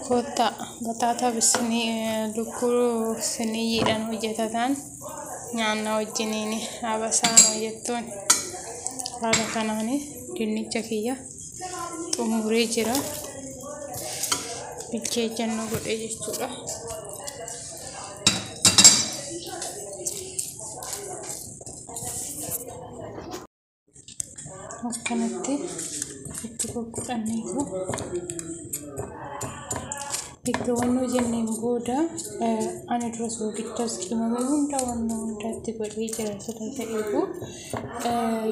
Koottaa bataataa bisinii lukkuu siniyyiidhaan hojjetatan nyaanna wajjiniin abasaa jettuun haala kanaan dinnicha kiyya xumuree jira. Bilcheejjannoo godhee jechuudha. Akkanatti itti goggodhaniitu itti wannoo jenneen booda ani dura soogiddas qimamii hunda wannoo hundaatti godhee jira sila ta'eefu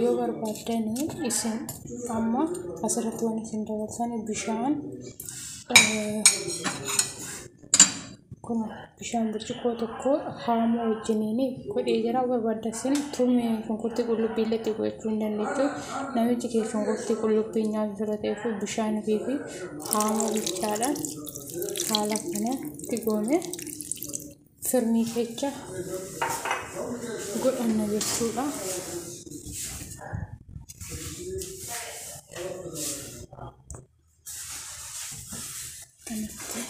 yoo barbaaddanii isin amma asirratti waan isin dabaltan bishaan kun bishaan burcuqqoo tokko haamuu wajjiniin godhee jira. Barbaadda isin tumee shunkurtii qullubbii illee itti godhachuu hin dandeettu. Namichi kee shunkurtii qullubbii nyaatu sirra ta'eef bishaan fi haamuu bichaadhaan haala kana itti goone firmii kecha godhanna jechuudha. Kanatti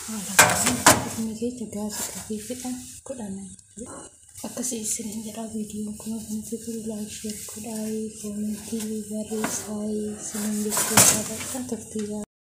haala kanaan firmii kecha gaasii qabeeffidhaan godhanna jechuudha. Akkasii isiniin jedha. Viidiyoon kun isinitti tolu like, share godhaa, koomentii barreessaa isiniin jechuu jaalladha. Turtii.